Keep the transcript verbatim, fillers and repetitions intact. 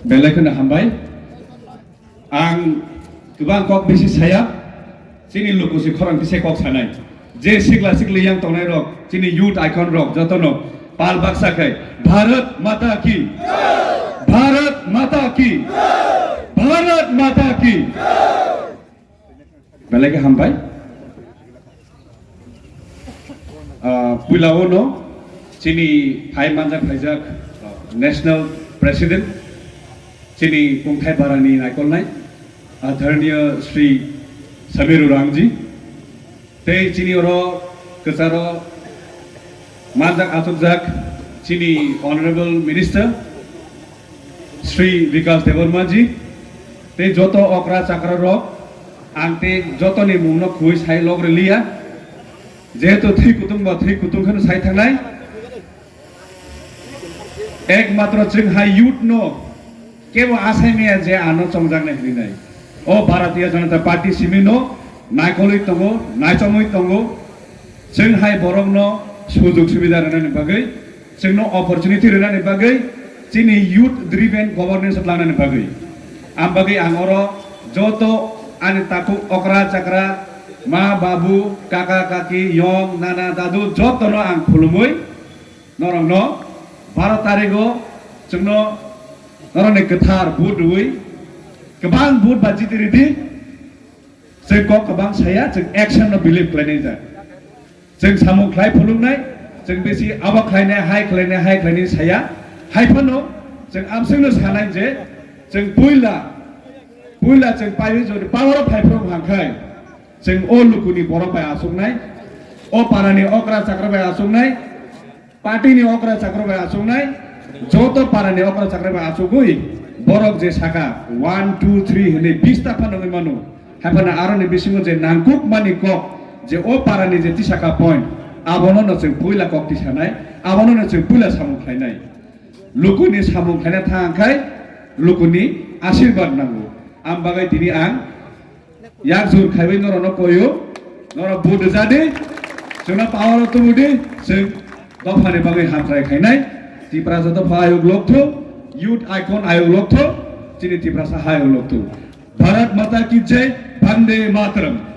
Belai kheno hambai. Ang kwbang kok bisi saya, chini luku si khorang kisa kok sanai. Je sikla sikli yang tongnai rok, chini youth icon rok, jotono pal baksa khai, Bharat Mata ki, Bharat Mata ki, Bharat Mata ki. Belai khe hambai. Ah, puila o no chini phai manjak phaijak, ah, National President, chini kungthai barani naikolnai, Adharniya Shri Samir Urangji, tei chini oro kwcharo manjak achukjak chini Honorable Minister Shri Bikash Debbarma ji, tei joto okra chakra rok, ang tei jotoni mungno khwi sai log rwliya, jehetu thwi kutung ba thwi kutung kheno sai thangnai. Ekmatro chwng hai youth no kebo asai maya je ano chongjaknai hinwi nai. O Bharatiya Janata Party simi no naikolwi tongo, naichomwi tongo. Chwng hai borok no sujug subida rwnani bagwi, chwngno opportunity rwnani bagwi, chini youth driven governance lanani bagwi. Am bagwi ang oro joto ani takhuk okra chakra, ma babu, kaka kaki, yong nana dadu jotono ang khulumwi norokno baro tarigo chwngno norokni kwthar vote rwui kwbang vote ba jiti ridi. Chwng kok kwbang saya, chwng action no believe khlainai jak. Chwng samung khlai phunuknai, chwng bisi abo khlainai, hai khlainai, hai khlainai saya. Hai phano chwng amswkno sanai je chwng puila, puila chwng paiwi jodi power o phai phuru hangkhai, chwng o lukuni borok bai achuknai, o parani okra chakra bai achuknai, party ni okra chakra bai achuknai, joto para ni okra chakra bai achugwi borok je saka one two three hwnwi bista phano wngwi mano. Hai phano aroni bisingo je nangkuk mani kok je o para ni je tisaka point, abono no chwng puila kok tisanai, abono no chwng puila samung khlainai. Lukuni samung khlaina thang khai lukuni asirwad nango. Am bagwi tini ang yak jur khaiwi norokno koyo, norok vote rwja di, chwngno power o tubu di, chwng dophani bagwi hamkrai khainai. Tiprasa dopha ayok lokthung, youth icon ayok lokthung, chini Tiprasa ayok lokthung. Bharat Mata ki jai, Bande Mataram.